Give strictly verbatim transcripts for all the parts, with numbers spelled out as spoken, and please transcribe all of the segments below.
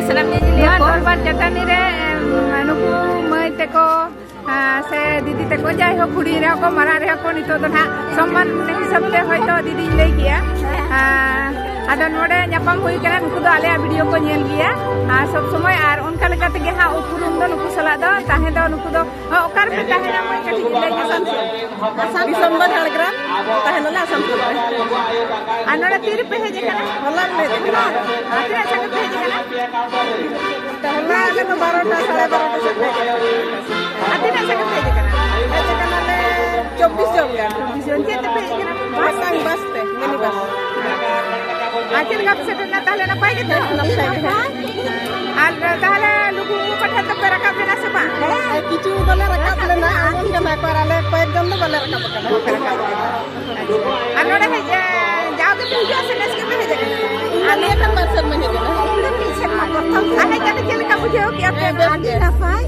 ᱥᱟᱱᱟᱢ ᱧᱮᱧᱮᱞᱤᱭᱟᱹ ᱱᱚᱣᱟ ᱠᱚ ᱫᱚᱨᱵᱟᱨ ᱪᱟᱹᱴᱟᱹᱱᱤ ᱨᱮ, ᱮᱢ, ᱱᱩᱠᱩ ᱢᱟᱹᱭ ᱛᱟᱠᱚ, ᱟᱨ ᱥᱮ ᱫᱤᱫᱤ ᱛᱟᱠᱚ, ᱡᱟᱭᱦᱳᱠ, ᱦᱩᱰᱤᱧ ᱨᱮᱦᱚᱸ ᱠᱚ, ᱢᱟᱨᱟᱝ ᱨᱮᱦᱚᱸ ᱠᱚ, ᱱᱤᱛᱚᱜ ᱫᱚ ᱱᱟᱦᱟᱜ ᱥᱚᱢᱢᱟᱱ ᱦᱤᱥᱟᱹᱵ ᱛᱮ ᱦᱚᱭᱛᱳ ᱫᱤᱫᱤᱧ ᱞᱟᱹᱭ ᱠᱮᱜᱼᱟ᱾ ᱟᱨ ᱟᱫᱚ ᱱᱚᱰᱮ ᱧᱟᱯᱟᱢ ᱦᱩᱭ ᱠᱟᱱᱟ, ᱱᱩᱠᱩ ᱫᱚ ᱟᱞᱮᱭᱟᱜ ᱵᱷᱤᱰᱤᱭᱳ ᱠᱚ ᱧᱮᱞ ᱜᱮᱭᱟ᱾ ᱟᱨ ᱥᱚᱵ ᱥᱚᱢᱚᱭ ᱟᱨ ᱚᱱᱠᱟ ᱞᱮᱠᱟ ᱛᱮᱜᱮ ᱦᱟᱸᱜ ᱩᱯᱨᱩᱢ ᱫᱚ ᱱᱩᱠᱩ ᱥᱟᱞᱟᱜ ᱫᱚ ᱛᱟᱦᱮᱸ ᱫᱚ, ᱱᱩᱠᱩ ᱫᱚ ᱚ, ᱚᱠᱟ ᱨᱮᱯᱮ ᱛᱟᱦᱮᱱᱟ? ᱢᱟᱹᱭ, ᱠᱟᱹᱴᱤᱡ ᱞᱟᱹᱭ ᱧᱚᱜ ᱟᱥᱟᱱᱥᱳᱞ᱾ ᱫᱤᱥᱚᱢ ᱫᱚ ᱡᱷᱟᱲᱜᱨᱟᱢ, ᱛᱟᱦᱮᱱᱟᱞᱮ ᱟᱥᱟᱱᱥᱳᱞ ᱨᱮ᱾ ᱟᱨ ᱱᱚᱰᱮ ᱛᱤ ᱨᱮᱯᱮ ᱦᱮᱡ ᱟᱠᱟᱱᱟ? ᱦᱚᱞᱟ ᱞᱮ ᱦᱮᱡ ᱟᱠᱟᱱᱟ᱾ ᱟᱨ ᱛᱤᱱᱟᱹᱜ ᱥᱟᱸᱜᱮ ᱯᱮ ᱦᱮᱡ ᱟᱠᱟᱱᱟ? ᱦᱚᱞᱟ ᱟᱞᱮ ᱫᱚ ᱵᱟᱨᱚᱴᱟ, ᱥᱟᱲᱮ ᱵᱟᱨᱚᱴᱟ ᱥᱮᱫ ᱞᱮ ᱦᱮᱡ ᱟᱠᱟᱱᱟ᱾ ᱟᱨ ᱛᱤᱱᱟᱹᱜ ᱥᱟᱸᱜᱮ ᱯᱮ ᱦᱮᱡ ᱟᱠᱟᱱᱟ? ᱦᱮᱡ ᱟᱠᱟᱱᱟᱞᱮ ᱪᱚᱵᱵᱤᱥ ᱡᱚᱱ ᱜᱟᱱ᱾ ᱪᱚᱵᱵᱤᱥ ᱡᱚᱱ᱾ ᱪᱮᱫ ᱛᱮᱯᱮ ᱦᱮᱡ ᱟᱠᱟᱱᱟ? ᱵᱟᱥ? ᱢᱤᱫᱴᱟᱝ ᱵᱟᱥ ᱛᱮ, ᱢᱤᱱᱤ ᱵᱟᱥ᱾ ᱟᱨ ᱪᱮᱫ ᱞᱮᱠᱟ ᱯᱮ ᱥᱮᱴᱮᱨ ᱮᱱᱟ ᱛᱟᱦᱞᱮ? ᱱᱟᱯᱟᱭ ᱜᱮᱛᱚ? ᱱᱟᱯᱟᱭ ᱜᱮ᱾ ᱟᱨ ᱛᱟᱦᱞᱮ ᱞᱩᱜᱩ ᱵᱩᱨᱩ ᱯᱟᱴᱷᱟ ᱫᱚᱯᱮ ᱨᱟᱠᱟᱵ ᱞᱮᱱᱟ ᱥᱮ ᱵᱟᱝ? ᱦᱮᱸ, ᱠᱤᱪᱷᱩ ᱫᱚᱞᱮ ᱨᱟᱠᱟᱵ ᱞᱮᱱᱟ, ᱟᱬᱜᱚᱱ ᱠᱟᱱᱟ ᱠᱚ, ᱟᱨ ᱟᱞᱮ ᱠᱚᱭᱮᱠ ᱡᱚᱱ ᱫᱚ ᱵᱟᱞᱮ ᱨᱟᱠᱟᱵ ᱟᱠᱟᱱᱟ᱾ ᱟᱨ ᱱᱚᱰᱮ ᱦᱮᱡ, ᱮ, ᱡᱟᱣ ᱜᱮᱯᱮ ᱦᱤᱡᱩᱜᱼᱟ ᱥᱮ ᱱᱮᱥ ᱜᱮᱯᱮ ᱦᱮᱡ ᱟᱠᱟᱱᱟ? ᱟᱞᱮ ᱱᱤᱭᱟᱹ ᱱᱟᱢᱵᱟᱨ ᱥᱮᱨᱢᱟ ᱦᱮᱡ ᱟᱠᱟᱱᱟ᱾ ᱤᱧ ᱫᱚ ᱢᱤᱫ ᱥᱮᱨᱢᱟ ᱯᱨᱚᱛᱷᱚᱢ᱾ ᱟᱨ ᱦᱮᱡ ᱠᱟᱛᱮ ᱪᱮᱫ ᱞᱮᱠᱟ ᱵᱩᱡᱷᱟᱹᱣ ᱠᱮᱜᱼᱟ ᱯᱮ? ᱦᱮᱸ, ᱵᱮᱥ ᱜᱮ᱾ ᱟᱹᱰᱤ ᱱᱟᱯᱟᱭ᱾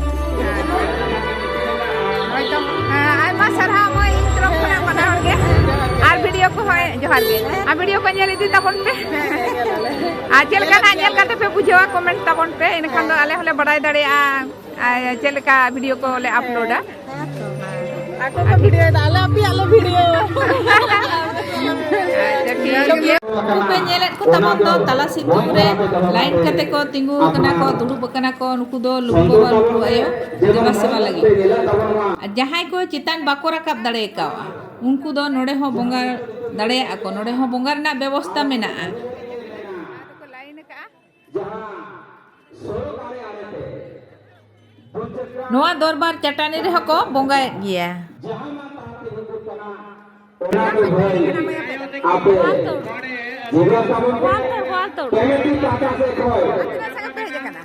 ᱦᱳᱭᱛᱚ, ᱮ, ᱟᱭᱢᱟ ᱥᱟᱨᱦᱟᱣ ᱢᱟᱹᱭ, ᱤᱧ ᱛᱚᱨᱚᱯ ᱠᱷᱚᱱᱟᱜ ᱵᱟᱱᱟ ᱦᱚᱲ ᱜᱮ᱾ ᱟᱨ ᱵᱷᱤᱰᱤᱭᱳ ᱠᱚᱦᱚᱸ ᱡᱚᱦᱟᱨ ᱜᱮ᱾ ᱟᱨ ᱵᱷᱤᱰᱤᱭᱳ ᱠᱚ ᱧᱮᱞ ᱤᱫᱤ ᱛᱟᱵᱚᱱ ᱯᱮ᱾ ᱟᱨ ᱪᱮᱫ ᱞᱮᱠᱟ ᱱᱟᱜ ᱧᱮᱞ ᱠᱟᱛᱮ ᱯᱮ ᱵᱩᱡᱷᱟᱹᱣᱟ, ᱠᱚᱢᱮᱱᱴ ᱛᱟᱵᱚᱱ ᱯᱮ, ᱤᱱᱟᱹᱠᱷᱟᱱ ᱫᱚ ᱟᱞᱮ ᱦᱚᱸᱞᱮ ᱵᱟᱲᱟᱭ ᱫᱟᱲᱮᱭᱟᱜᱼᱟ, ᱟᱨ ᱪᱮᱫ ᱞᱮᱠᱟ ᱵᱷᱤᱰᱤᱭᱳ ᱠᱚᱞᱮ ᱟᱯᱞᱳᱰᱟ᱾ ᱟᱠᱚ ᱠᱚ ᱵᱷᱤᱰᱤᱭᱳᱭᱮᱫᱟ, ᱟᱞᱮ ᱟᱯᱮᱭᱟᱜ ᱞᱮ ᱵᱷᱤᱰᱤᱭᱳ᱾ ᱟᱪᱪᱷᱟ, ᱴᱷᱤᱠ ᱜᱮᱭᱟ᱾ ᱩᱱᱠᱩ ᱯᱮ ᱧᱮᱞᱮᱫ ᱠᱚ ᱛᱟᱵᱚᱱ ᱫᱚ ᱛᱟᱞᱟ ᱥᱤᱛᱩᱝ ᱨᱮ ᱞᱟᱭᱤᱱ ᱠᱟᱛᱮ ᱠᱚ ᱛᱤᱸᱜᱩ ᱟᱠᱟᱱᱟ ᱠᱚ, ᱫᱩᱲᱩᱵ ᱟᱠᱟᱱᱟ ᱠᱚ, ᱱᱩᱠᱩ ᱫᱚ ᱞᱩᱜᱩ ᱵᱟᱵᱟ, ᱞᱩᱜᱩ ᱟᱭᱳ ᱫᱮᱵᱟ ᱥᱮᱵᱟ ᱞᱟᱹᱜᱤᱫ᱾ ᱟᱨ ᱡᱟᱦᱟᱸᱭ ᱠᱚ ᱪᱮᱛᱟᱱ ᱵᱟᱠᱚ ᱨᱟᱠᱟᱵ ᱫᱟᱲᱮ ᱠᱟᱣᱟ, ᱩᱱᱠᱩ ᱫᱚ ᱱᱚᱰᱮ ᱦᱚᱸ ᱵᱚᱸᱜᱟ ᱫᱟᱲᱮᱭᱟᱜᱼᱟ ᱠᱚ, ᱱᱚᱰᱮ ᱦᱚᱸ ᱵᱚᱸᱜᱟ ᱨᱮᱱᱟᱜ ᱵᱮᱵᱚᱥᱛᱟ ᱢᱮᱱᱟᱜᱼᱟ᱾ ᱱᱚᱣᱟ ᱫᱚᱨᱵᱟᱨ ᱪᱟᱹᱴᱟᱹᱱᱤ ᱨᱮᱦᱚᱸ ᱠᱚ ᱵᱚᱸᱜᱟᱭᱮᱫ ᱜᱮᱭᱟ᱾ ᱚᱱᱟ ᱠᱚ ᱵᱷᱟᱹᱭ, ᱟᱯᱮ ᱡᱤᱨᱟᱹᱣ ᱛᱟᱵᱚᱱ ᱯᱮ᱾ ᱠᱚᱢᱤᱴᱤ ᱯᱟᱦᱴᱟ ᱥᱮᱫ ᱠᱷᱚᱱ ᱛᱤᱱᱟᱹᱜ ᱥᱟᱸᱜᱮ ᱯᱮ ᱦᱮᱡ ᱟᱠᱟᱱᱟ?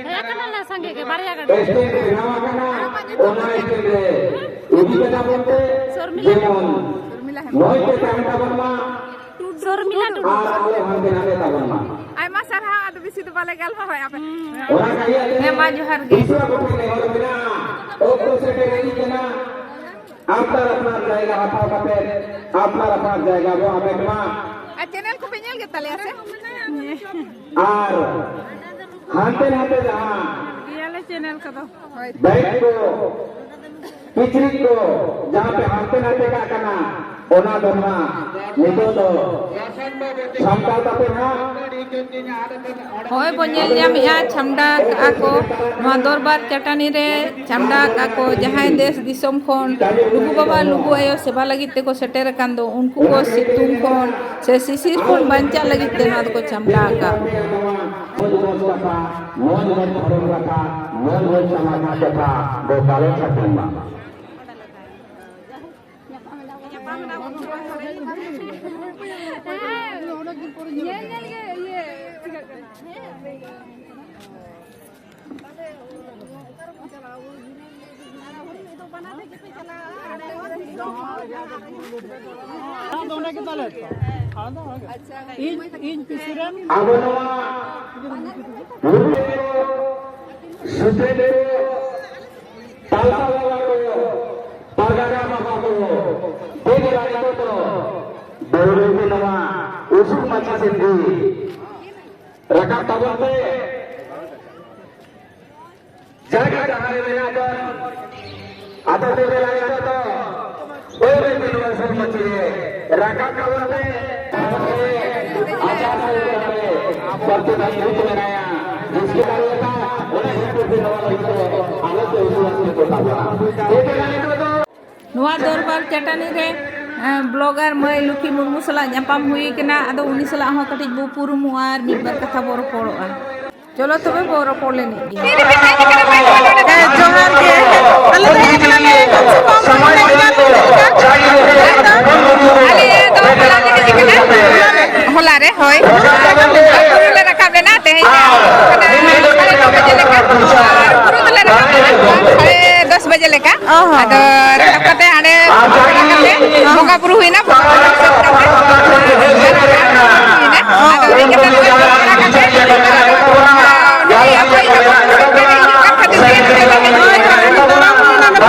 ᱦᱮᱡ ᱟᱠᱟᱱᱟᱞᱮ ᱥᱟᱸᱜᱮ ᱜᱮ, ᱵᱟᱨᱭᱟ ᱜᱟᱹᱰᱤ᱾ ᱥᱴᱮᱱᱰ ᱵᱮᱱᱟᱣ ᱟᱠᱟᱱᱟ, ᱚᱱᱟ ᱥᱴᱮᱱᱰ ᱨᱮ ᱤᱫᱤ ᱠᱟᱛᱟ ᱵᱚᱱ ᱯᱮ, ᱥᱚᱨᱢᱤᱞᱟ ᱡᱮᱢᱚᱱ ᱥᱚᱨᱢᱤᱞᱟ ᱦᱮᱢᱵᱨᱚᱢ᱾ ᱢᱚᱡᱽ ᱛᱮ ᱛᱟᱦᱮᱱ ᱛᱟᱵᱚᱱ ᱢᱟ᱾ ᱥᱚᱨᱢᱤᱞᱟ ᱴᱩᱰᱩ᱾ ᱟᱨ ᱟᱞᱚ ᱦᱟᱱᱛᱮ ᱱᱟᱛᱮ ᱛᱟᱵᱚᱱ ᱢᱟ᱾ ᱟᱭᱢᱟ ᱥᱟᱨᱦᱟᱣ, ᱟᱫᱚ ᱵᱮᱥᱤ ᱫᱚ ᱵᱟᱞᱮ ᱜᱟᱞᱢᱟᱨᱟᱣᱟ᱾ ᱚᱱᱟ ᱠᱟᱭᱟᱛᱮ ᱦᱮᱸ, ᱢᱟ ᱡᱚᱦᱟᱨ ᱜᱮ᱾ ᱫᱤᱥᱣᱟ ᱠᱚᱴᱷᱮᱱ ᱱᱮᱦᱚᱨ ᱢᱮᱱᱟᱜᱼᱟ, ᱚᱠᱛᱚ ᱥᱮᱴᱮᱨ ᱤᱫᱤᱜ ᱠᱟᱱᱟ᱾ ᱟᱯᱱᱟᱨ ᱟᱯᱱᱟᱨ ᱡᱟᱭᱜᱟ ᱦᱟᱛᱟᱣ ᱠᱟᱛᱮ ᱟᱯᱱᱟᱨ ᱟᱯᱱᱟᱨ ᱡᱟᱭᱜᱟ ᱵᱚ ᱦᱟᱢᱮᱴ ᱢᱟ᱾ ᱟᱨ ᱪᱮᱱᱮᱞ ᱠᱚᱯᱮ ᱧᱮᱞ ᱜᱮᱛᱟᱞᱮᱭᱟ ᱥᱮ? ᱟᱨ ᱦᱟᱱᱛᱮ ᱱᱟᱛᱮ ᱡᱟᱦᱟᱸ ᱜᱮᱭᱟᱞᱮ ᱪᱮᱱᱮᱞ ᱠᱚᱫᱚ᱾ ᱵᱮᱜᱽ ᱠᱚ, ᱠᱤᱪᱨᱤᱡ ᱠᱚ ᱡᱟᱦᱟᱸ ᱯᱮ ᱦᱟᱱᱛᱮ ᱱᱟᱛᱮ ᱠᱟᱜ ᱠᱟᱱᱟ, ᱚᱱᱟ ᱫᱚ ᱱᱟᱦᱟᱜ ᱱᱤᱛᱚᱜ ᱫᱚ ᱥᱟᱢᱴᱟᱣ ᱛᱟᱯᱮ ᱱᱟᱦᱟᱜ᱾ ᱦᱚᱸᱜᱼᱚᱭ ᱵᱚᱱ ᱧᱮᱞ ᱧᱟᱢᱮᱜᱼᱟ, ᱪᱷᱟᱢᱰᱟ ᱠᱟᱜᱼᱟ ᱠᱚ ᱱᱚᱣᱟ ᱫᱚᱨᱵᱟᱨ ᱪᱟᱹᱴᱟᱹᱱᱤ ᱨᱮ, ᱪᱷᱟᱢᱰᱟ ᱠᱟᱜᱼᱟ ᱠᱚ᱾ ᱡᱟᱦᱟᱸᱭ ᱫᱮᱥ ᱫᱤᱥᱚᱢ ᱠᱷᱚᱱ ᱞᱩᱜᱩ ᱵᱟᱵᱟ ᱞᱩᱜᱩ ᱟᱭᱳ ᱥᱮᱵᱟ ᱞᱟᱹᱜᱤᱫ ᱛᱮᱠᱚ ᱥᱮᱴᱮᱨ ᱟᱠᱟᱱ ᱫᱚ, ᱩᱱᱠᱩ ᱠᱚ ᱥᱤᱛᱩᱝ ᱠᱷᱚᱱ ᱥᱮ ᱥᱤᱥᱤᱨ ᱠᱷᱚᱱ ᱵᱟᱧᱪᱟᱜ ᱞᱟᱹᱜᱤᱫ ᱛᱮ ᱱᱚᱣᱟ ᱫᱚᱠᱚ ᱪᱷᱟᱢᱰᱟ ᱟᱠᱟᱫ᱾ ᱢᱚᱡᱽ ᱢᱚᱡᱽ ᱠᱟᱛᱷᱟ, ᱢᱚᱡᱽ ᱢᱚᱡᱽ ᱫᱷᱚᱨᱚᱢ ᱠᱟᱛᱷᱟ, ᱢᱚᱡᱽ ᱢᱚᱡᱽ ᱥᱟᱢᱟᱡᱽ ᱠᱟᱛᱷᱟ ᱫᱚ ᱜᱟᱞᱚᱪ ᱟᱠᱚ ᱢᱟ᱾ ᱧᱮᱞ ᱧᱮᱞ ᱜᱮ ᱤᱭᱟᱹ ᱪᱤᱠᱟᱹᱜ ᱠᱟᱱᱟ᱾ ᱟᱫᱚ ᱚᱸᱰᱮ ᱜᱮ ᱛᱟᱦᱞᱮ᱾ ᱤᱧ, ᱤᱧ ᱯᱤᱪᱷᱤ ᱨᱮᱱ ᱟᱵᱚ ᱱᱚᱣᱟ ᱥᱩᱛᱨᱮ ᱛᱟᱞᱥᱟ ᱵᱟᱵᱟ ᱠᱚ, ᱯᱟᱨᱜᱟᱱᱟ ᱵᱟᱵᱟ ᱠᱚ, ᱫᱮᱡ ᱨᱟᱱᱤ ᱠᱚ ᱫᱚ ᱵᱟᱹᱭ ᱵᱟᱹᱭ ᱛᱮ ᱱᱚᱣᱟ ᱩᱥᱩᱞ ᱢᱟᱪᱷᱟ ᱥᱮᱱ ᱜᱮ ᱨᱟᱠᱟᱵ ᱛᱟᱵᱚᱱ ᱯᱮ᱾ ᱡᱟᱜᱮ ᱡᱟᱦᱟᱸ ᱨᱮ ᱢᱮᱱᱟᱜ ᱵᱚᱱ, ᱟᱫᱚ ᱫᱮᱡ ᱨᱟᱱᱤ ᱠᱚ ᱫᱚ ᱵᱟᱹᱭ ᱵᱟᱹᱭ ᱛᱮ ᱱᱚᱣᱟ ᱩᱥᱩᱞ ᱢᱟᱪᱷᱟ ᱨᱮ ᱨᱟᱠᱟᱵ ᱛᱟᱵᱚᱱ ᱯᱮ᱾ ᱟᱪᱟᱨ ᱥᱚᱝᱦᱤᱛᱟ ᱨᱮ ᱥᱚᱛᱭᱚ ᱵᱷᱟᱭ ᱵᱷᱩᱛ ᱢᱮᱱᱟᱭᱟ, ᱡᱤᱥᱠᱮ ᱫᱟᱲᱮᱭᱟᱛᱟ, ᱚᱱᱟ ᱠᱷᱟᱹᱛᱤᱨ ᱛᱮ ᱱᱚᱣᱟ ᱞᱟᱹᱜᱤᱫ ᱛᱮ ᱟᱞᱚ ᱯᱮ ᱩᱥᱩᱞᱟ ᱥᱮ ᱠᱚ ᱛᱟᱵᱚᱱᱟ᱾ ᱱᱚᱣᱟ ᱫᱚᱨᱵᱟᱨ ᱪᱟᱹᱴᱟᱹᱱᱤ ᱨᱮ, ᱮ, ᱵᱞᱚᱜᱟᱨ ᱢᱟᱹᱭ ᱞᱩᱠᱷᱤ ᱢᱩᱨᱢᱩ ᱥᱟᱞᱟᱜ ᱧᱟᱯᱟᱢ ᱦᱩᱭ ᱠᱟᱱᱟ᱾ ᱟᱫᱚ ᱩᱱᱤ ᱥᱟᱞᱟᱜ ᱦᱚᱸ ᱠᱟᱹᱴᱤᱡ ᱵᱚ ᱩᱯᱨᱩᱢᱚᱜᱼᱟ ᱟᱨ ᱢᱤᱫ ᱵᱟᱨ ᱠᱟᱛᱷᱟ ᱵᱚ ᱨᱚᱯᱚᱲᱚᱜᱼᱟ᱾ ᱪᱚᱞᱚ ᱛᱚᱵᱮ ᱵᱚ ᱨᱚᱯᱚᱲ ᱞᱮᱱ ᱜᱮ᱾ ᱦᱮᱸ, ᱡᱚᱦᱟᱨ ᱜᱮ᱾ ᱟᱞᱮ ᱫᱚ ᱦᱮᱡ ᱠᱟᱱᱟᱞᱮ ᱠᱚᱢ ᱥᱮ ᱠᱚᱢ ᱯᱚᱱᱨᱚ ᱦᱟᱡᱟᱨ ᱴᱟᱠᱟ᱾ ᱟᱞᱮ ᱫᱚ ᱦᱚᱞᱟ ᱞᱮ ᱦᱮᱡ ᱠᱟᱱᱟ᱾ ᱦᱚᱞᱟ ᱨᱮ, ᱦᱳᱭ᱾ ᱵᱩᱨᱩ ᱞᱮ ᱨᱟᱠᱟᱵ ᱞᱮᱱᱟ, ᱛᱮᱦᱮᱧ ᱫᱚ ᱚᱱᱟ ᱥᱟᱲᱮ ᱱᱚ ᱵᱟᱡᱮ ᱞᱮᱠᱟ, ᱵᱩᱨᱩ ᱫᱚᱞᱮ ᱨᱟᱠᱟᱵ ᱞᱮᱱᱟ ᱥᱟᱲᱮ ᱫᱚᱥ ᱵᱟᱡᱮ ᱞᱮᱠᱟ᱾ ᱚ ᱦᱚᱸ᱾ ᱟᱫᱚ ᱨᱟᱠᱟᱵ ᱠᱟᱛᱮ ᱦᱟᱸᱰᱮ ᱵᱚᱸᱜᱟ ᱵᱩᱨᱩ ᱦᱩᱭᱱᱟ, ᱵᱚᱸᱜᱟ ᱵᱩᱨᱩ ᱥᱟᱹᱛ ᱠᱟᱛᱮ ᱦᱩᱭᱱᱟ᱾ ᱟᱫᱚ ᱦᱮᱡ ᱠᱟᱛᱮ ᱱᱚᱜᱼᱚᱭ ᱡᱚᱢ ᱵᱟᱲᱟ ᱠᱟᱛᱮ ᱟᱫᱚ ᱱᱚᱰᱮ ᱟᱯᱮ ᱦᱤᱡᱩᱜ ᱠᱟᱱ ᱠᱷᱟᱹᱛᱤᱨ ᱛᱮ ᱱᱚᱜᱼᱚᱭ ᱛᱚ ᱟᱹᱰᱤ ᱫᱚᱨᱚᱢ ᱦᱩᱭᱱᱟ, ᱱᱚᱰᱮ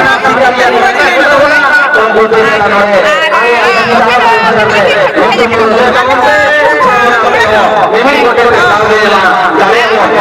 ᱟᱨ ᱟᱯᱮ ᱫᱚ ᱦᱮᱡ ᱠᱟᱛᱮ ᱦᱮᱡ ᱠᱟᱛᱮ ᱦᱮᱡ ᱠᱟᱛᱮ ᱦᱮᱡ ᱠᱟᱛᱮ ᱢᱤᱢᱤᱫ ᱜᱚᱴᱮᱡ ᱫᱟᱣ ᱞᱮ ᱮᱢᱟ, ᱫᱟᱲᱮᱭᱟᱜ ᱢᱟ᱾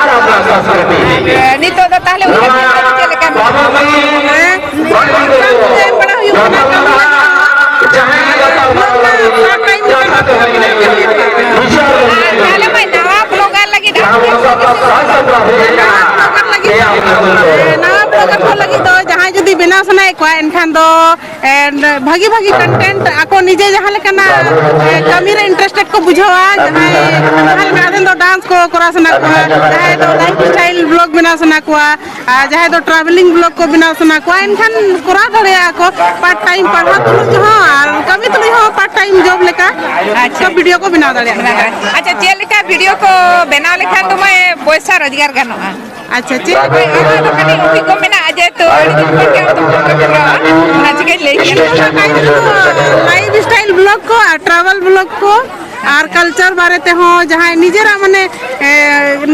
ᱟᱨ ᱟᱵᱚᱣᱟᱜ ᱥᱚᱝᱥᱠᱨᱤᱛᱤ᱾ ᱱᱤᱛᱚᱜ ᱫᱚ ᱛᱟᱦᱞᱮ ᱩᱱᱤ ᱱᱚᱣᱟ ᱪᱮᱫ ᱞᱮᱠᱟ ᱵᱟᱵᱟ ᱢᱟᱹᱭ ᱦᱮᱸ? ᱵᱟᱹᱲᱛᱤ ᱫᱚ ᱮᱢ ᱵᱟᱲᱟ ᱦᱩᱭᱩᱜ ᱠᱟᱱᱟ, ᱠᱟᱹᱢᱤ ᱞᱟᱹᱜᱤᱫ᱾ ᱡᱟᱦᱟᱸᱭ ᱜᱟᱯᱟᱞ ᱢᱟᱨᱟᱣ ᱞᱟᱹᱜᱤᱫ ᱠᱟᱛᱷᱟ ᱫᱚᱦᱚᱭ ᱞᱟᱹᱜᱤᱫ ᱵᱤᱪᱟᱹᱨ ᱞᱟᱹᱜᱤᱫ ᱛᱟᱦᱞᱮ ᱢᱟᱹᱭ, ᱱᱟᱣᱟ blogger ᱞᱟᱹᱜᱤᱫ ᱡᱟᱦᱟᱸ ᱟᱢ ᱪᱮᱫ ᱵᱚᱱ ᱥᱟᱯᱲᱟᱣ ᱥᱟᱯᱲᱟᱣ ᱦᱩᱭ ᱟᱠᱟᱱᱟ, ᱱᱟᱣᱟ blogger ᱞᱟᱹᱜᱤᱫ ᱛᱮᱭᱟᱨ ᱠᱟᱛᱮ ᱫᱚ᱾ ᱱᱟᱣᱟ blogger ᱠᱚ ᱞᱟᱹᱜᱤᱫ ᱫᱚ ᱡᱟᱦᱟᱸᱭ ᱡᱩᱫᱤ ᱵᱮᱱᱟᱣ ᱥᱟᱱᱟᱭᱮᱫ ᱠᱚᱣᱟ, ᱮᱱᱠᱷᱟᱱ ᱫᱚ and ᱵᱷᱟᱹᱜᱤ ᱵᱷᱟᱹᱜᱤ content ᱟᱠᱚ ᱱᱤᱡᱮ ᱡᱟᱦᱟᱸ ᱞᱮᱠᱟᱱᱟᱜ, ᱮ, ᱠᱟᱹᱢᱤ ᱨᱮ interested ᱠᱚ ᱵᱩᱡᱷᱟᱹᱣᱟ, ᱡᱟᱦᱟᱸᱭ ᱡᱟᱦᱟᱸ ᱞᱮᱠᱟ ᱟᱫᱷᱮᱱ ᱫᱚ dance ᱠᱚ ᱠᱚᱨᱟᱣ ᱥᱟᱱᱟ ᱠᱚᱣᱟ, ᱡᱟᱦᱟᱸᱭ ᱫᱚ lifestyle blog ᱵᱮᱱᱟᱣ ᱥᱟᱱᱟ ᱠᱚᱣᱟ, ᱟᱨ ᱡᱟᱦᱟᱸᱭ ᱫᱚ travelling blog ᱠᱚ ᱵᱮᱱᱟᱣ ᱥᱟᱱᱟ ᱠᱚᱣᱟ, ᱮᱱᱠᱷᱟᱱ ᱠᱚᱨᱟᱣ ᱫᱟᱲᱮᱭᱟᱜᱼᱟ ᱠᱚ part time ᱯᱟᱲᱦᱟᱣ ᱛᱩᱞᱩᱡ ᱦᱚᱸ ᱟᱨ ᱠᱟᱹᱢᱤ ᱛᱩᱞᱩᱡ ᱦᱚᱸ part time job ᱞᱮᱠᱟ ᱟᱪᱪᱷᱟ᱾ ᱵᱷᱤᱰᱤᱭᱳ ᱠᱚ ᱵᱮᱱᱟᱣ ᱫᱟᱲᱮᱭᱟᱜᱼᱟ᱾ ᱟᱪᱪᱷᱟ, ᱪᱮᱫ ᱞᱮᱠᱟ ᱵᱷᱤᱰᱤᱭᱳ ᱠᱚ ᱵᱮᱱᱟᱣ ᱞᱮᱠᱷᱟᱱ ᱫᱚ ᱢᱟᱹᱭ ᱯᱚᱭᱥᱟ ᱨᱳᱡᱽᱜᱟᱨ ᱜᱟᱱᱚᱜᱼᱟ? ᱟᱪᱪᱷᱟ, ᱪᱮᱫ? ᱦᱳᱭ, ᱚᱱᱟ ᱫᱚ ᱠᱟᱹᱴᱤᱡ ᱚᱵᱷᱤᱜᱽᱜᱚ ᱢᱮᱱᱟᱜᱼᱟ, ᱡᱮᱦᱮᱛᱩ ᱟᱹᱰᱤ ᱫᱤᱱ ᱠᱷᱚᱱ ᱜᱮ ᱟᱹᱛᱩ ᱠᱚᱨᱮ ᱠᱚ ᱠᱚᱨᱟᱣᱟ᱾ ᱚᱱᱟ ᱪᱤᱠᱟᱹᱧ ᱞᱟᱹᱭ ᱠᱮᱭᱟ? ᱞᱟᱭᱤᱯᱷ ᱥᱴᱟᱭᱤᱞ ᱵᱞᱚᱜ ᱠᱚ ᱟᱨ ᱴᱨᱟᱵᱷᱮᱞ ᱵᱞᱚᱜ ᱠᱚ ᱟᱨ ᱠᱟᱞᱪᱟᱨ ᱵᱟᱨᱮ ᱛᱮᱦᱚᱸ, ᱡᱟᱦᱟᱸᱭ ᱱᱤᱡᱮᱨᱟᱜ ᱢᱟᱱᱮ, ᱮ,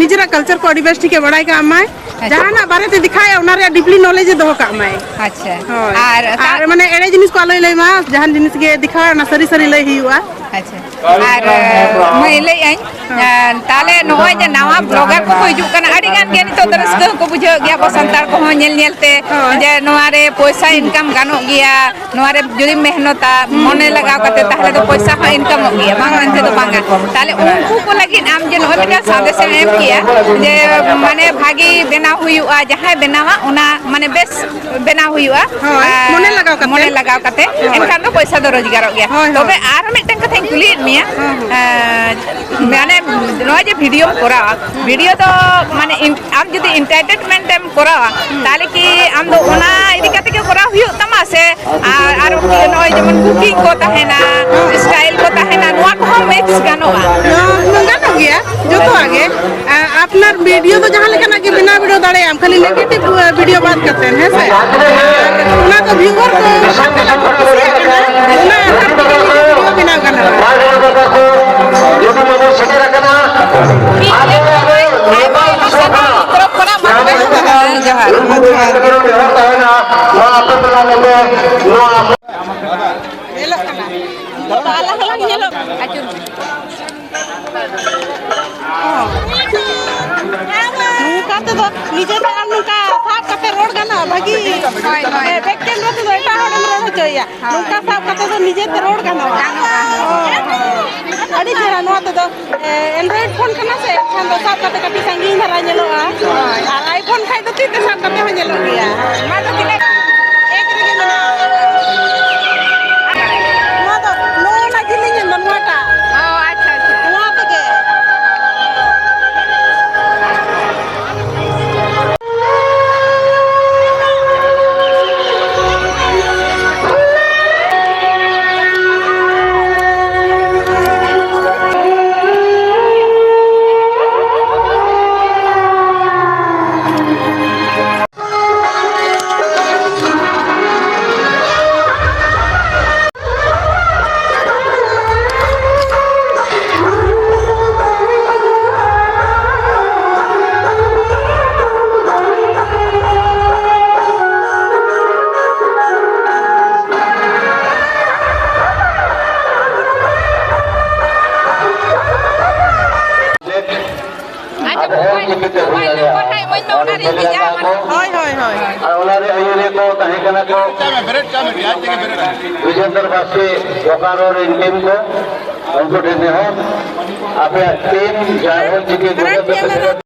ᱱᱤᱡᱮᱨᱟᱜ ᱠᱟᱞᱪᱟᱨ ᱠᱚ ᱟᱹᱰᱤ ᱵᱮᱥ ᱴᱷᱤᱠᱮ ᱵᱟᱲᱟᱭ ᱠᱟᱜ ᱢᱟᱭ, ᱟᱪᱪᱷᱟ᱾ ᱡᱟᱦᱟᱱᱟᱜ ᱵᱟᱨᱮ ᱛᱮ ᱫᱮᱠᱷᱟᱣᱮᱫᱼᱟ, ᱚᱱᱟ ᱨᱮᱭᱟᱜ ᱰᱤᱯᱞᱤ ᱱᱚᱞᱮᱡᱽ ᱮ ᱫᱚᱦᱚ ᱠᱟᱜ ᱢᱟᱭ᱾ ᱟᱪᱪᱷᱟ᱾ ᱦᱳᱭ᱾ ᱟᱨ ᱟᱨ ᱛᱟ- ᱢᱟᱱᱮ ᱮᱲᱮ ᱡᱤᱱᱤᱥ ᱠᱚ ᱟᱞᱚᱭ ᱞᱟᱹᱭ ᱢᱟ, ᱡᱟᱦᱟᱱ ᱡᱤᱱᱤᱥ ᱜᱮ ᱫᱮᱠᱷᱟᱣᱟ, ᱚᱱᱟ ᱥᱟᱹᱨᱤ ᱥᱟᱹᱨᱤ ᱞᱟᱹᱭ ᱦᱩᱭᱩᱜᱼᱟ᱾ ᱟᱪᱪᱷᱟ᱾ ᱟᱨ, ᱢᱟᱹᱭ, ᱞᱟᱹᱭᱮᱫ ᱟᱹᱧ, ᱦᱮᱸ᱾ ᱛᱟᱦᱞᱮ ᱱᱚᱜᱼᱚᱭ ᱡᱮ ᱱᱟᱣᱟ ᱵᱞᱚᱜᱟᱨ ᱠᱚᱠᱚ ᱦᱤᱡᱩᱜ ᱠᱟᱱᱟ, ᱟᱹᱰᱤ ᱜᱟᱱ ᱜᱮ ᱱᱤᱛᱚᱜ ᱫᱚ ᱨᱟᱹᱥᱠᱟᱹ ᱦᱚᱸᱠᱚ ᱵᱩᱡᱷᱟᱹᱣ ᱜᱮᱭᱟ, ᱟᱵᱚ ᱥᱟᱱᱛᱟᱲ ᱠᱚᱦᱚᱸ ᱧᱮᱞ ᱧᱮᱞ ᱛᱮ, ᱦᱳᱭ᱾ ᱡᱮ ᱱᱚᱣᱟ ᱨᱮ ᱯᱚᱭᱥᱟ ᱤᱱᱠᱟᱢ ᱜᱟᱱᱚᱜ ᱜᱮᱭᱟ, ᱱᱚᱣᱟ ᱨᱮ ᱡᱩᱫᱤᱢ ᱢᱮᱦᱱᱚᱛᱟ, ᱦᱩᱸ᱾ ᱢᱚᱱᱮ ᱞᱟᱜᱟᱣ ᱠᱟᱛᱮ, ᱛᱟᱦᱞᱮ ᱫᱚ ᱯᱚᱭᱥᱟ ᱦᱚᱸ ᱤᱱᱠᱟᱢᱚᱜ ᱜᱮᱭᱟ, ᱵᱟᱝ ᱢᱮᱱᱛᱮ ᱫᱚ ᱵᱟᱝᱟ᱾ ᱛᱟᱦᱞᱮ ᱩᱱᱠᱩ ᱠᱚ ᱞᱟᱹᱜᱤᱫ ᱟᱢ ᱡᱮ ᱱᱚᱜᱼᱚᱭ ᱢᱤᱫᱴᱟᱝ ᱥᱟᱸᱫᱮᱥ ᱮᱢ ᱮᱢ ᱠᱮᱜᱼᱟ, ᱡᱮ ᱢᱟᱱᱮ ᱵᱷᱟᱜᱤ ᱵᱮᱱᱟᱣ ᱦᱩᱭᱩᱜᱼᱟ, ᱡᱟᱦᱟᱸᱭ ᱵᱮᱱᱟᱣᱟ ᱚᱱᱟ ᱢᱟᱱᱮ ᱵᱮᱥ ᱵᱮᱱᱟᱣ ᱦᱩᱭᱩᱜᱼᱟ᱾ ᱦᱳᱭ, ᱟᱨ ᱢᱚᱱᱮ ᱞᱟᱜᱟᱣ ᱠᱟᱛᱮ᱾ ᱢᱚᱱᱮ ᱞᱟᱜᱟᱣ ᱠᱟᱛᱮ, ᱦᱳᱭ᱾ ᱮᱱᱠᱷᱟᱱ ᱫᱚ ᱯᱚᱭᱥᱟ ᱫᱚ ᱨᱳᱡᱽᱜᱟᱨᱚᱜ ᱜᱮᱭᱟ᱾ ᱦᱳᱭ, ᱦᱳᱭ᱾ ᱛᱚᱵᱮ ᱟᱨᱦᱚᱸ ᱢᱤᱫᱴᱟᱝ ᱠᱟᱛᱷᱟᱧ ᱠᱩᱞᱤᱭᱮᱫ ᱢᱮᱭᱟ, ᱦᱮᱸ, ᱦᱮᱸ᱾ ᱮᱸ, ᱢᱟᱱᱮ ᱱᱚᱣᱟ ᱡᱮ ᱵᱷᱤᱰᱤᱭᱳᱢ ᱠᱚᱨᱟᱣᱟ, ᱵᱷᱤᱰᱤᱭᱳ ᱫᱚ ᱢᱟᱱᱮ ᱤᱱ-, ᱟᱢ ᱡᱩᱫᱤ ᱮᱱᱴᱟᱨᱴᱮᱱᱢᱮᱱᱴ ᱮᱢ ᱠᱚᱨᱟᱣᱟ, ᱦᱩᱸ᱾ ᱛᱟᱦᱞᱮ ᱠᱤ ᱟᱢ ᱫᱚ ᱚᱱᱟ ᱤᱫᱤ ᱠᱟᱛᱮ ᱜᱮ ᱠᱚᱨᱟᱣ ᱦᱩᱭᱩᱜ ᱛᱟᱢᱟ ᱥᱮ ᱟᱨ, ᱟᱨ ᱱᱚᱜᱼᱚᱭ ᱡᱮᱢᱚᱱ ᱠᱩᱠᱤᱝ ᱠᱚ ᱛᱟᱦᱮᱱᱟ, ᱦᱩᱸ᱾ ᱥᱴᱟᱭᱤᱞ ᱠᱚ ᱛᱟᱦᱮᱱᱟ, ᱱᱚᱣᱟ ᱠᱚᱦᱚᱸ ᱢᱤᱠᱥ ᱜᱟᱱᱚᱜᱼᱟ? ᱱᱚᱣᱟ ᱜᱟᱱᱚᱜ ᱜᱮᱭᱟ, ᱡᱚᱛᱚᱣᱟᱜ ᱜᱮ᱾ ᱟ-, ᱟᱯᱱᱟᱨ ᱵᱷᱤᱰᱤᱭᱳ ᱫᱚ ᱡᱟᱦᱟᱸ ᱞᱮᱠᱟᱱᱟᱜ ᱜᱮ ᱵᱮᱱᱟᱣ ᱵᱤᱰᱟᱹᱣ ᱫᱟᱲᱮᱭᱟᱜᱼᱟᱢ, ᱠᱷᱟᱹᱞᱤ ᱱᱮᱜᱮᱴᱤᱵᱷ, ᱟ, ᱵᱷᱤᱰᱤᱭᱳ ᱵᱟᱫ ᱠᱟᱛᱮ, ᱦᱮᱸ ᱥᱮ? ᱟᱨ ᱚᱱᱟ ᱫᱚ ᱵᱷᱤᱭᱩᱣᱟᱨ ᱠᱚ ᱚᱠᱟ ᱞᱮᱠᱟᱱᱟᱜ ᱠᱚ ᱠᱩᱥᱤᱭᱟᱜ ᱠᱟᱱᱟ, ᱚᱱᱟ ᱟᱫᱷᱟᱨ ᱛᱮᱜᱮ ᱱᱤᱡᱮ ᱵᱷᱤᱰᱤᱭᱳ ᱵᱮᱱᱟᱣ ᱜᱟᱱᱚᱜᱼᱟ᱾ ᱟᱭᱢᱟ, ᱟᱭᱢᱟ ᱥᱟᱨᱦᱟᱣ ᱟᱹᱞᱤᱧ ᱛᱚᱨᱚᱯ ᱠᱷᱚᱱᱟᱜ ᱢᱟ᱾ ᱡᱚᱦᱟᱨ, ᱡᱚᱦᱟᱨ᱾ ᱧᱮᱞᱚᱜ ᱠᱟᱱᱟ᱾ ᱱᱤᱛᱚᱜ ᱫᱚ ᱟᱞᱟᱝ ᱦᱚᱸᱞᱟᱝ ᱧᱮᱞᱚᱜ ᱠᱟᱱᱟ᱾ ᱟᱹᱪᱩᱨ ᱢᱮ᱾ ᱱᱚᱝᱠᱟ ᱛᱮᱫᱚ ᱱᱤᱡᱮ ᱫᱚ ᱟᱨ ᱱᱚᱝᱠᱟ ᱥᱟᱵ ᱠᱟᱛᱮ ᱨᱚᱲ ᱜᱟᱱᱚᱜᱼᱟ, ᱵᱷᱟᱹᱜᱤ᱾ ᱦᱳᱭ, ᱦᱳᱭ᱾ ᱦᱮᱸ, ᱵᱮᱠ ᱠᱮᱢᱨᱟ ᱛᱮᱫᱚ ᱮᱴᱟᱜ ᱦᱚᱲᱮᱢ ᱨᱚᱲ ᱦᱚᱪᱚᱭᱮᱭᱟ᱾ ᱦᱳᱭ᱾ ᱱᱚᱝᱠᱟ ᱥᱟᱵ ᱠᱟᱛᱮ ᱫᱚ ᱱᱤᱡᱮ ᱛᱮ ᱨᱚᱲ ᱜᱟᱱᱚᱜᱼᱟ᱾ ᱜᱟᱱᱚᱜᱼᱟ᱾ ᱦᱳᱭ, ᱦᱳᱭ᱾ ᱟᱹᱰᱤ ᱪᱮᱦᱨᱟ᱾ ᱱᱚᱣᱟ ᱛᱮᱫᱚ, ᱮ, Android ᱯᱷᱳᱱ ᱠᱟᱱᱟ ᱥᱮ, ᱮᱱᱠᱷᱟᱱ ᱫᱚ ᱥᱟᱵ ᱠᱟᱛᱮ ᱠᱟᱹᱴᱤᱡ ᱥᱟᱺᱜᱤᱧ ᱫᱷᱟᱨᱟ ᱧᱮᱞᱚᱜᱼᱟ᱾ ᱦᱳᱭ᱾ ᱟᱨ iPhone ᱠᱷᱟᱡ ᱫᱚ ᱛᱤ ᱛᱮ ᱥᱟᱵ ᱠᱟᱛᱮ ᱦᱚᱸ ᱧᱮᱞᱚᱜ ᱜᱮᱭᱟ᱾ ᱦᱳᱭ᱾ ᱱᱚᱣᱟ ᱫᱚ ᱛᱤᱱᱟᱹᱜ? ᱮᱠ ᱨᱮᱜᱮ ᱢᱮᱱᱟᱜᱼᱟ᱾ ᱱᱚᱣᱟ ᱫᱚ, ᱱᱚᱣᱟ ᱚᱱᱟ ᱡᱤᱞᱤᱧ ᱮᱱ ᱫᱚ, ᱱᱚᱣᱟᱴᱟᱜ᱾ ᱚ, ᱟᱪᱪᱷᱟ, ᱟᱪᱪᱷᱟ᱾ ᱱᱚᱣᱟ ᱛᱮᱜᱮ᱾ ᱦᱳᱭ, ᱦᱳᱭ, ᱦᱳᱭ᱾ ᱟᱨ ᱚᱱᱟ ᱨᱮ ᱟᱹᱭᱩᱨᱤᱭᱟᱹ ᱠᱚ ᱛᱟᱦᱮᱸ ᱠᱟᱱᱟ ᱠᱚ ᱵᱤᱡᱮᱱᱫᱨ ᱵᱟᱥᱠᱮ ᱵᱳᱠᱟᱨᱳ ᱨᱮᱱ ᱴᱤᱢ ᱠᱚ, ᱩᱱᱠᱩ ᱴᱷᱮᱱ ᱱᱮᱦᱚᱨ, ᱟᱯᱮᱭᱟᱜ ᱴᱤᱢ ᱡᱟᱦᱟᱸ ᱚᱞ ᱪᱤᱠᱤ ᱜᱚᱜᱚ ᱛᱮᱯᱮ ᱥᱮᱞᱮᱫ